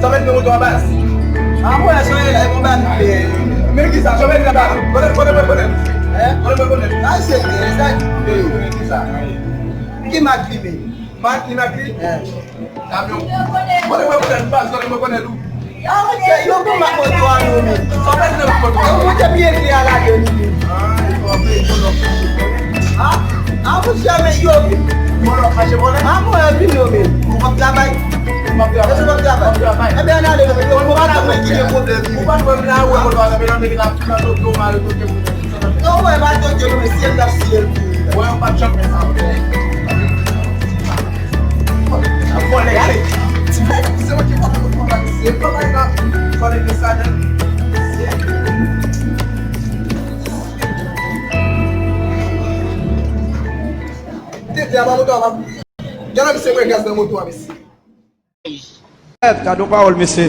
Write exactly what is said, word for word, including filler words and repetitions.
Sa mèt nan moto a baz. A mwen, sa e, e, konpani. Men ki sa, sa mèt nan baz. Kote, kote mwen konnen. Hein? Kote mwen konnen. A, se, e, sa. Ki mak li menm? Mak li, mak li? Hein. Kamyon. Kote mwen konnen baz, kote mwen konnen tou. A, mwen fè yo pou mak moto a nou menm. Sa mèt nan moto a. Yo monte pye kle a ladan li menm. A, e konpani, kote. A, a, mwen fè men yo. Mwen ap mache vòlè. A, mwen vin yo menm. Ou p ap travay. Ou p ap travay. Èske w p ap travay? W ap travay. Ebyen, ann ale, non, men yo, ou pa nan mwen ki gen pwoblèm. Ou pa nan mwen la, ou wè moto a, nan men nan men la, nan do, do, mal, do, do. Non, wè, pa toke nou, men si el t ap si el pou. Wè, ou pa t janm fè sa, ok. Ap vòlè, ale. Ti bagay, se mwen ki vòlè, mwen vòlè, se pa bagay la. Vòlè de sa, nan. Tete, a pa moto, a pa. Gade misye mwen gaz nan moto a, mesye. Gad yon pawòl, mesye.